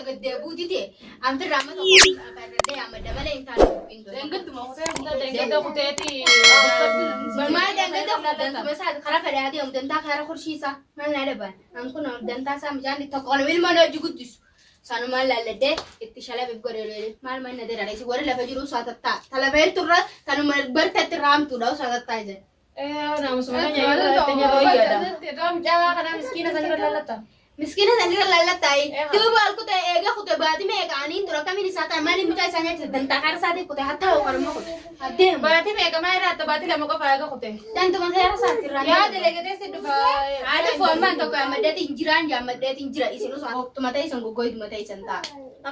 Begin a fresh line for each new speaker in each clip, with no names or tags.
gad deebi'uu dide anfirraa amma tokko afarradhee amma dabalee hin taane dubbiin tun.
Deengadduma kutee hunda
Dengada kuteeti.
Maal dangada dantuma isaa karaa fedhaa deemu dantaa karaa korshiisaa maal naa dhaban an kun dantaa isaa mucaan tokko kana ilma hojii guddisu sanumaan laalladhee itti shalabeef godhe maal maal na daraara isin warri lafa jiru usaa tattaa ta lafa heerturra tanuma bartetti raamtuudha usaa tattaa isin.
Mucaa kana miskiina sanirra lallatta.
Miskiina sanirra laallattaayi duuba al kute eega kute baati meeqa aniin dura kamiin isaa ta'a maaliin mucaa isaa nyaachisa dantaa karaa isaatii kute hattaa hookanuma kute adeemu.
Baatii meeqa maa irraa hatta baatii 2 qofa eega kute.
Dantuma seera isaatti irraa.
Yaa dalagatee si dhufa.
Haadha fo'ammaan tokko yaammadheetiin jiraan yaammadheetiin jira isin osoo hoktuma ta'e isin goggoytuma ta'e isin ta'a.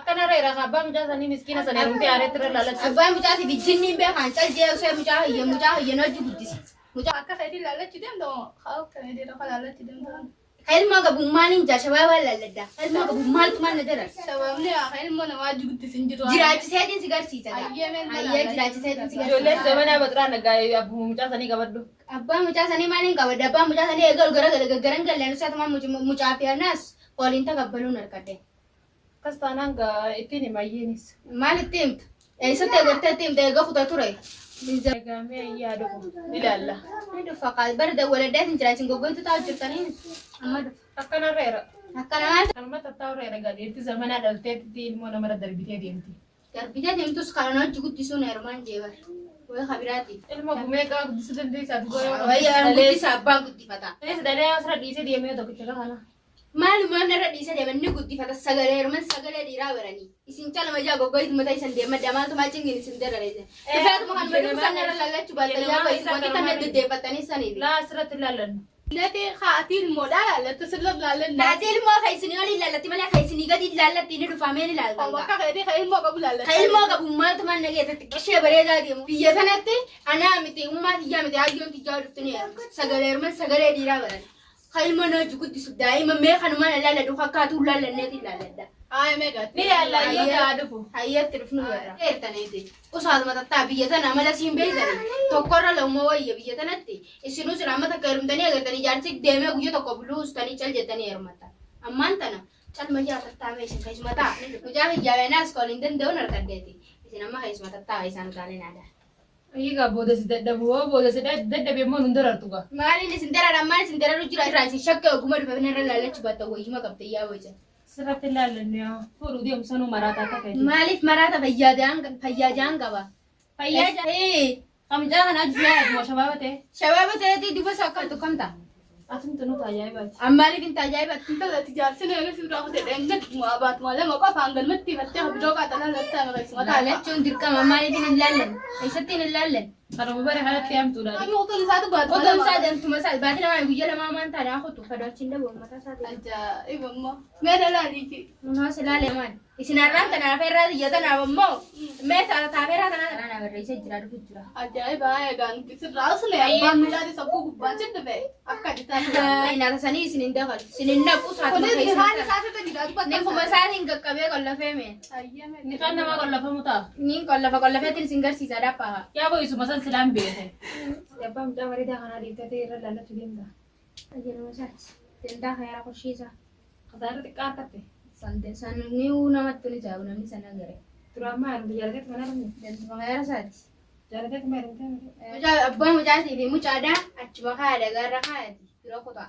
Akkana reera abbaa mucaa sanii miskiina sana heerumtee aareetti irra laalatti.
Abbaan mucaatii fi jinniin beekan cal jee osoo mucaa hiyya mucaa hiyya hojii guddise. Mucaa
Akka keetii laallachuu deemta moo akka keetii lafa laallachuu deemta?
ilma qabu maaliin jaa shabaabaan laalladda. Ilma qabu maaltu maal na darar?
Sababni haa ilmoo namaa guddis hin jiru.
Jiraachiseetiin si garsiisa.
Ayyee meen
Ayyee jiraachiseetiin si
Ijoolleen
garsiisa.
zamanaa baxiraan nagaa abbuma mucaa sanii qabadhu.
Abbaa mucaa sanii maaliin qabadda? Abbaa mucaa sanii eegalu gara garan galleen usaatuma mucaa fi anaas waliin takabbaluun harkadde.
Akkas taanaan gaa ittiin hima ayyeenis.
Maal itti himta? Eessatti agartee itti himta eega kuta ture?
Eegamee ayyaa dhufu ilaalla.
Ni dhufa qaal bara dawwaladheetiin jira isin goggoitu taa'u jirtanii amma dhufa.
Akkana reera.
Akkana maal
Kanuma tattaa'u reera gaa dhiirti zamanaa dhalteetti ilmoo namarra darbitee deemti.
darbitee deemtus kana hojii guddisuun heerumaan jeebar. Wayi kabiraati.
Ilma gumee qaba guddisuu dandeessaa dubara.
Wayi an guddisa abbaa guddifata.
Dhalee dhalee asirra dhiisee deemee tokkicha kana.
Maalumaan irra dhiisee deeman ni guddifata sagalee heeruman sagalee dhiiraa baranii. Isin calama jaa goggoitu mataa isan deemadha maaltu maal cingin isin darareesse. Dhufeetuma kan maduu san irra lallachuu baatta yaa bayi wanti tan deddeeffattanii saniif.
Laa asirratti ilaallannu.
Nati haati ilmoodhaa laallattu sirra laallanna.
Haati ilmoo kan isinii olii ilaallatti malee kan isinii gadi ilaallatti inni dhufamee ni ilaalta.
Akka keetii kan ilmoo qabu laallatti.
Kan ilmoo qabu maaltu maal nageessatti qishee bareedaa deemu. Biyya sanatti anaa miti ummaa tiyyaa miti hayyoon tiyyaa dhuftu ni heerumti. Sagalee heeruman sagalee dhiiraa baran. Kan ilmoo na hojii guddisu daa'ima mee kanumaan ilaalladhu fakkaatu ilaallanneeti ilaalladha.
Haa meeqatti?
Ni ilaalla ayyee gaa dhufu.
Hayyeetti dhufnu barra. Heertaniiti. Usaatuma tattaa biyya tana amala siin beektanii tokkorra lammuu wayya biyya tanatti isinuu sila amma takka heerumtanii agartanii jaarsi deemee guyya tokko buluu ustanii cal jettanii heerummatta. Ammaan tana calma jaa tattaamee isin keessuma ta'a. Mucaa hiyyaabeenaas kool hin danda'uun harkaddeeti. Isin amma keessuma tattaa isaan utaaleen aadaa.
Ayyee gaa booda si dadhabu hoo booda si dadhabe immoo nun darartu gaa.
Maaliin isin dararan maal isin dararu jira irraa isin shakkee oguma dhufe irra laallachuu baatta wayyuma qabde yaa wayya.
Sirratti ilaallannu yaa fuudhuu deemu sanuu maraataa akka ta'e.
Maaliif maraata fayyaa jaan qaba?
Fayyaa jaan.
Ee
Kamcaa kana ajjii yaaduma shabaaba ta'e.
Shabaaba ta'eetii duba isaa akkamtu kamta?
Atumtu nuti ajaa'ibaati.
Ammaaliif hin tajaajibattu?
Intala ati jaarsi na yeroo suuraa kutee dheengadhuma abaatuma lama qofaan galmatti himattee bidoo qaaxalaa lattaa maqeessuma ta'a.
Laalachuun dirqama maaliif hin ilaallan? Eessatti hin ilaallan?
Kanuma bare kanatti hamtuudha.
Ani qotoon isaatu baatuma
Qotoon
lama.
isaa dantuma isaa baatii lamaa guyyaa lamaa maan taane haa qotu fadaachiin dhabu mataa isaatii.
Ajaa'iba immoo. Mee dhalaaliiti.
Nunas ilaale maal? Isin har'aan tana afeerraa xiyya tanaaf ammoo mee taafeerraa tanaa tanaa barreessee jira dhufu jira.
Ajaa'iba egaa nuti sirraa usne abbaan mucaatii sakkuu gubbaan si dhufe akka ati taatu.
Nyaata sanii isin hin dabalu. Isin hin naqu saatuma
Kunis
keessa.
nikaan isaa sirra jira dubbata.
Nikuma isaatiin qaqqabee qollafee mee.
Nikaan namaa qollafamu ta'a.
Niin qollafa qollafeetiin isin garsiisa dhaphaa.
Yaa boyisuma san silaan beeke. Abbaa mucaa bareedaa kanaa dhiiftatee irra laallachuu deemta.
Ajajama isaati. Dantaa kayaraa korshiisa.
Kasaarri xiqqaa harkatte.
San ni namatti ni jaabu namni sana gare.
Duraan maa heerumte jaalateetu mana heerumte.
Dantuma kayaraa isaati.
Jaalateetu ma heerumte.
Mucaa abbaa mucaatii fi mucaadhaa achuma kaayadha gaarra kaayati bira kutaa.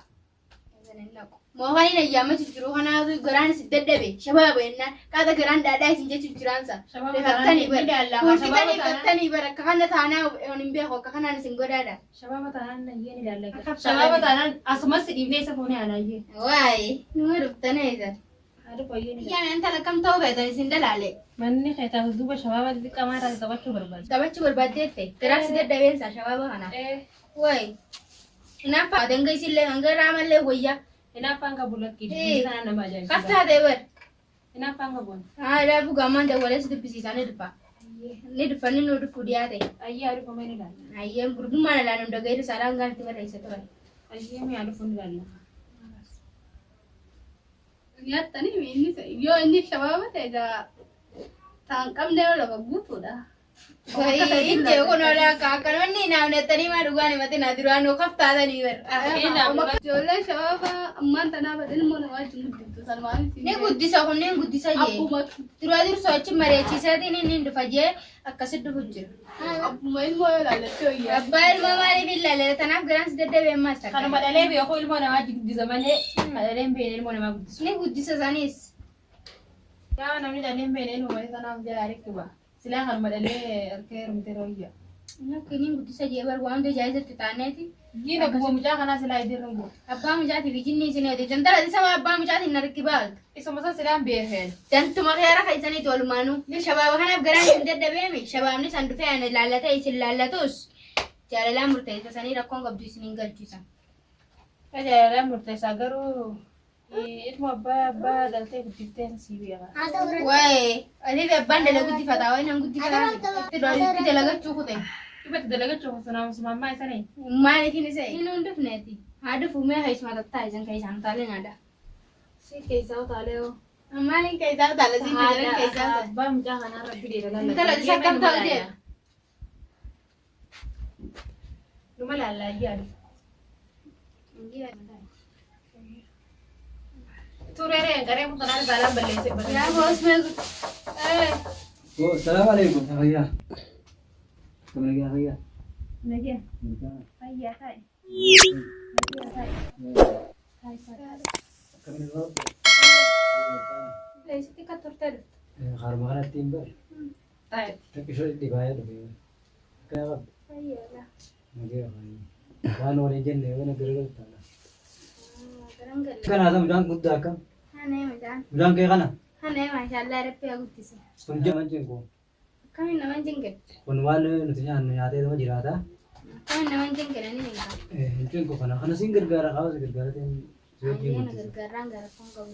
Moofaniin ayyaamatu jiru kanaatu garaan isin dadhabe shabaaba jennaan qaata garaan dhaadhaa isin jechuuf jiraansa.
Shabaaba
Rifattanii
taanaan
bara
ni ilaalla.
Hulkitanii
Shabaaba taanaan-
fattanii bara akka kana taanaa hin beeku akka kanaan isin godhaadha.
Shabaaba taanaan ayyee ni ilaalla. Shabaaba taanaan asumas si dhiifnee isa fuunee ana ayyee.
Waayee numa dhuftanii eegan.
Haadha ayyee ni ilaalla.
Iyyaa intala kam ta'uu feetan isin dalaale.
Manni kee taatu duuba shabaaba xixiqqaa maa irraa taphachuu barbaada.
Taphachuu barbaaddeette garaan si dadhabeensa shabaaba kana. Waayee. Hinaaffaa danga isillee hanga raamallee wayyaa.
Hinaaffaan qabu lakkii.
Eh.
Sanaan nama ajaa'ibsiisa.
Kaftaa ta'e bara.
Hinaaffaan qabu.
Haa dhaabu gamaan dawwalee si dubbisiisaa ni dhufa. Ni dhufa ni nu dhufu dhiyaate.
Ayyee haadha fumee ni ilaalla.
Ayyeen gurbummaan alaan hunda gahee saalaan gaariitti barreessa turan.
Ayyee mi'a dhufu ni ilaalla.
Nyaattanii inni yoo inni shabaaba ta'e egaa taan qabne yoo lafa guutuudha.
Ijjee kun olaa akka akkanoonni naamnettanii maa dhugaan himate naa duraan nu kaftaatanii bara.
Ijoollee shabaaba ammaan tanaaf ilmoo namaa wajjin guddiftu salmaanitti.
Ni guddisa kunneen guddisa jee.
Abbuma
Duraa dursoo achi mari'achiisaatiin inni dhufa jee akkasi dhufu jira.
abbuma ilmoo yoo ilaallatte wayyaa.
Abbaa ilmoo maaliif hin laalle tanaaf garaan si dadhabee ammaas takka.
Kanuma dhalee beeku ilmoo namaa guddisa malee dhalee hin beekne ilmoo namaa guddisu.
Ni guddisa sanis.
Yaa namni dhalee hin beekne ilmoo malee sanaaf jala rikiba. Silaa kanuma dhalee harka heerumtee rooyya.
Inni guddisa jee bar waan hunda jaayisatti taaneeti.
Jiina guba mucaa kanaa silaa idirra hin gubu.
Abbaa mucaatiif ijinni isin eete. Jantala isa abbaa mucaatiin na rikibaaltu.
Isuma san silaa hin beekeen.
Dantuma keera keessaniitu walumaanuu. Shabaaba kanaaf garaan isin dadhabeemi. Shabaabni san dhufee ani laallatee isin laallatus jaalalaan murteessa sanii rakkoon qabdu isin hin galchisan.
Tajaajilaan murteessaa garuu ilmoo abbaa abbaa dhaltee guddiftee sii beeka.
Waa'ee ati abbaan dala guddifataa waa'ee nan guddifataa. Itti dalagachuu kute.
Dhibatti dalagachuu sunaamsuma ammaa isanii.
Maaliifin isa inni hin dhufneeti. Haa dhufu mee keessuma tattaa isin keessaan taalee naadha.
Si keessaa utaalee hoo.
Maaliin keessaa utaala siin jedhan keessaa utaala.
Abbaa mucaa kanaa rabbi deela
Intala isa akkam ta'u jedha.
Numa laallaa yaadu. Turere garee kun kanaan baalaan balleesse.
Yaa boos mee
Oh, السلام عليكم يا فيا كم لك يا فيا؟
Nagaa.
Fayyaa taa'e.
كم لك
Leesitti akka turte dhufte.
خرم غلط تيمبر
Taa'e.
تكشو اللي بايع دبي كيف
Fayyaa.
نجي waan waliin jenne waan gargar taala.
Garan galle.
Kan haasa mucaan guddaa akkam?
Hanee mucaan.
Mucaan kee kana?
Hanee maashaallah rabbi haa guddise.
Kun jaman cinku.
Akkamiin naman jingel?
Kun waan nuti nyaannu nyaatee nama jiraata.
Akkamiin naman jingel ani hin qabu.
Hin cinku kana. Kana siin gargaara hawaasa gargaara ta'een si wajjin
Ayyaana
guddisa.
gargaarraan gara kun qabu.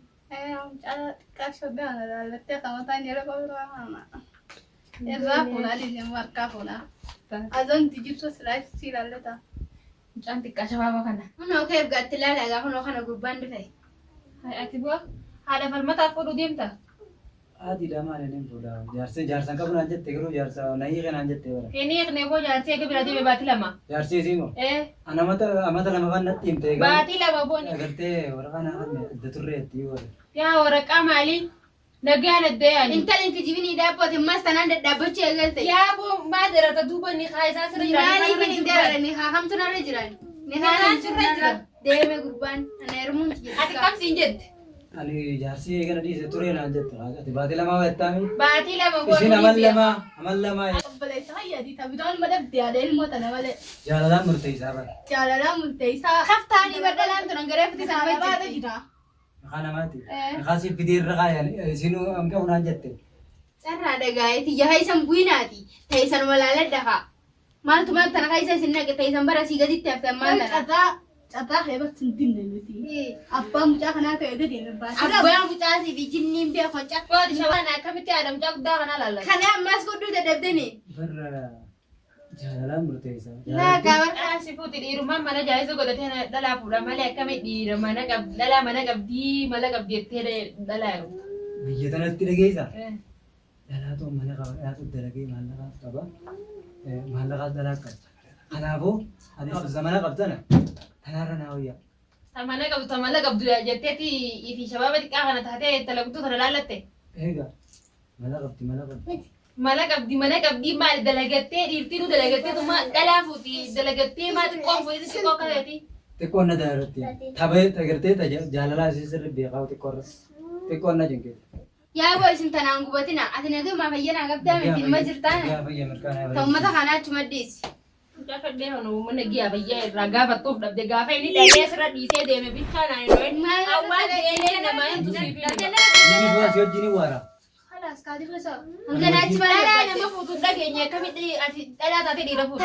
Mucaa xiqqaa shoddaan ilaallattee qabataan yeroo qabu kana. Irraa fuunaa dhiisee harkaa fuunaa. Azanti jirtu silaa si ilaallata.
Mucaan xiqqaa shabaaba kana.
Kunoo keef gaatti ilaala egaa kunoo kana gurbaan dhufe.
Ati bu'aa haadha falmataaf fuudhuu deemta.
Haati lamaan inni fuudha. Jaarsi jaarsan qabu naan jette garuu jaarsa na hiike naan jette bara.
Inni hiiknee boo jaarsee eega bira deeme baatii lama.
Jaarsi isii moo?
Eh
Ana amata amata lama kan natti himte egaa.
baatii lama booni.
Agartee waraqaa naa kanne adda turreetti warra.
Yaa waraqaa maalii? Nagaan addee ani.
Intalli kijibinii dhaabbote ammas tanaan dadhaabbachuu eegalte.
Yaa boo maa darata duuba ni haa isaa sirra jira.
Maaliif hin darara ni haa kamtu narra jiran. Ni haa
Kanaan sirra jira.
Deeme gurbaan ana heerumuun jira.
Ati kam siin jette?
Ani jaarsi eegana dhiise turee naan jette. Ati baatii lamaa wattaami.
Baatii lama boo.
Isin amal lama amal lama
Obboleessa fayyaati taphitoon madabdi yaada ilmoo tana malee.
jaalalaan murteessaa bara.
Jaalalaan murteessaa.
Kaftaanii baddalaan turan garee fiti sana
Baata
wajjin.
jira.
Maqaa namaati. Maqaa siif fidee irra kaayan isinuu hanga naan jette.
Carraa dhagaa'eeti jaha isan buinaati ta'isan walaaladha haa. Maaltu maal tana keessa isin naqe ta'isan bara sii gaditti haftan maal tana.
Carraa carraa heebatti hin dinne nuti. Abbaan mucaa kanaa ta'e deeme baasii.
Abbaan mucaatii fi jinniin beeku
Waati shabaan akkamitti haadha mucaa guddaa kanaa laallata?
Kana ammas godhuu dadhabdanii.
Barra jaalalaan murteessaa.
Laa gabar
Dhalaa si fuuti dhiirummaan mana jaarsa godhatee dhalaa fuudha malee akkamitti dhiira mana qabdi dhalaa mana qabdii mala qabdi jettee dhalaa heerumta.
Biyya tanatti dhageessaa. Dhalaatu mana qaba dhalaatu dalagee maallaqaas qaba. Maallaqaas dhalaa qaba. Kanaafuu ani zamana qabdana tanaarra naa wayyaa.
Ta mana qabdu ta mala qabdu jetteeti fi shabaaba xiqqaa kana taatee intala guddoo tana laallatte.
Egaa mala qabdi mala qabdi.
Mala qabdi mana qabdi maali dalagattee dhiirtiinuu dalagattee tuma dhalaa fuuti dalagattee maa xiqqoon fuuti xiqqoo akka ta'eeti.
Xiqqoon na irratti tapha agartee jaalalaa isii sirri beekaa xiqqoo irratti xiqqoon na jinkeeti.
Yaa boo isin tanaan gubatina ati naguma fayyanaa qabdaa miti ilma jirtaan.
Yaa fayya mirkaanaa
Ta uummata kanaa achuma dhiisi.
Mucaa fedhee kan mana giyaa fayyaa irraa gaafattuuf dhabde gaafa inni dhalee sirra dhiisee deeme bichaa naan hin dho'in. Awwaan eelee namaa hin tusiif.
Inni suwaa si wajjin waara.
Halaas kaati gosa. Hanga naachi
Dhalaa
malee
nama fuutuun dhageenye akkamitti ati dhalaa taatee dhiira fuutu.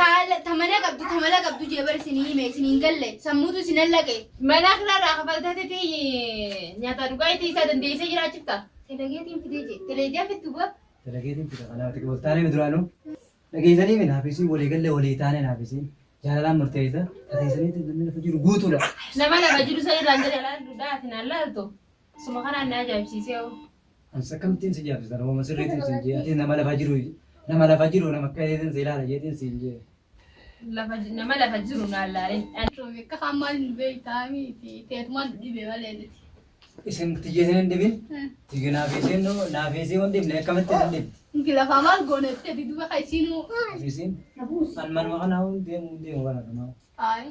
Ta mana qabdu ta mala qabdu jee bar isin hime isin hin galle sammuutu isin hallaqe.
Mana kanarraa kafalteetii nyaata dhugaatii isaa dandeessee jiraachifta.
Telegeetiin fidee jee teleejiyaa fittu ba.
Dalageetiin fida kanaaf xiqqoo taanee duraanuu dhageessanii mi naafisiin walii galee walii taanee naafisiin jaalalaan murteessa tateessanii namni lafa jiru guutuudha.
Nama lafa jiru san irraan jala laaltu dhaa ati naan laaltu. Suma kanaan na ajaa'ibsiisee hoo.
Ansa akkamittiin si jaabsisan uumama sirriitiin si jee ati nama lafa jiru nama lafa jiru nama akka keetiin si ilaala jeetiin si jee.
Lafa nama lafa jiru naan laalin.
Akka hammaan hin beektaa miti. Teetumaan dhibee malee miti.
Isin tiyyeesin hin dhibin tiyye naafisiin naafisii hin dhibne akkamitti isin dhibdi.
Nuti lafaa maal goonetti ati duba kan isiinuu.
Naafisiin an manuma kana hin deemu hin deemu kana dhumaa.
Ayi.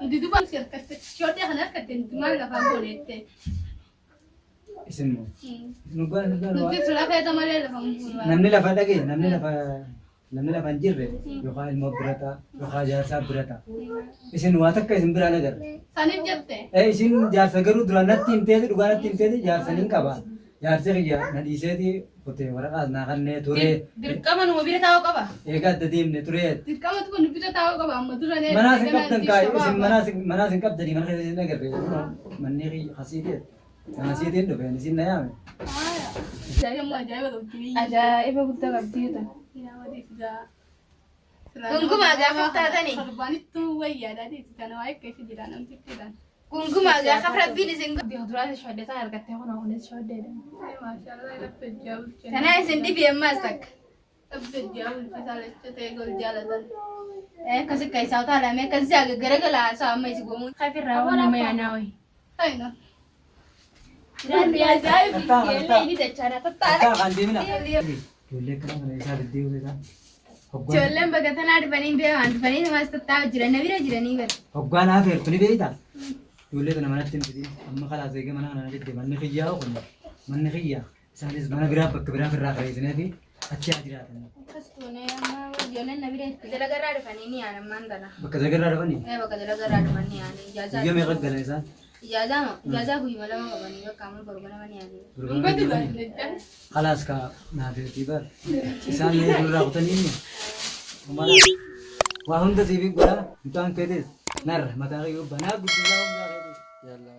Nuti duba si harkatte shoddee kana harkatte nuti maal lafaa goonetti.
Isin moo isin dhugaan dhugaan
Nuti lafa malee lafa hin buunu.
Namni lafa dhage namni lafa namni lafa hin jirre yookaan ilmoo bira ta'a yookaan jaarsaa bira ta'a. Isin waa takka isin biraan agarre.
Saniif jette.
Isin jaarsa garuu duraan natti himteeti dhugaa natti himteeti jaarsa nin qaba. Jaarsi kiyya na dhiiseeti kutee waraqaas naa kannee turee
Dirqama numa bira taa'uu qaba.
Eegaa adda deemne turee.
Dirqama tuba nu bira taa'uu qaba amma dura nee.
Manaas hin qabdan kaa isin manaas manaas hin qabdanii mana keessa isin agarre. Manni kiyya kasiitee nama siitiin dhufe ani isin na yaame.
Ajaa'iba qabdi.
Ajaa'iba guddaa qabdi tan. Gungumaa gaafa taatanii.
Torbaanittuu wayyaadha deeti kana waa'ee keessa jira namtittiidhaan.
Gungumaa gaafa rabbiin isin
Duraas shoddee sana argattee kun kunis shoddeedha.
Maashaallah rabbi ajaa'iba.
Tanaa isin dhibi ammaas takka.
Rabbi ajaa'iba saalacha ta'e gol jaalatan.
Akkas akka isaa utaalame akkas isaa gaggaragala haasaa amma isi goomuun.
Kafirraa waan nama yaanaa wayi.
Ayna.
Rabbi ajaa'iba.
Kattaa
Inni dachaana tattaala.
kattaa kan deemina. Ijoollee akkana kana isaa deddeebi'uu isaa.
Ijoolleen bakka tanaa dhufanii beekan dhufanii namaas tattaa'u jiran na bira jiranii bara.
Hoggaan hafeertu ni beektaa? Ijoollee tana manatti hin fidin. Amma kalaas eegee mana kana na didde manni kiyyaa kun manni kiyyaa isaanis mana biraa bakka biraa irraa kareessinee fi achi haa jiraatan.
Akkas tuunee amma ijoolleen na bira itti dalagarraa dhufanii ni yaanan maan tana.
Bakka dalagarraa dhufanii
Bakka dalagarraa dhufanii ni yaanan. Ijaazaa
guyyaa meeqa galan isaan?
ijaazaa ijaazaa guyyuma lama qabanii bakka amma borba nama ni yaanan.
Dhungatti baay'ee.
Kalaas ka naafeetii bar isaan mee durraa kutanii inni waa hunda siif godhaa mucaan keetis narra mataa kee banaa guddisaa hundaa keetis. Yallaa.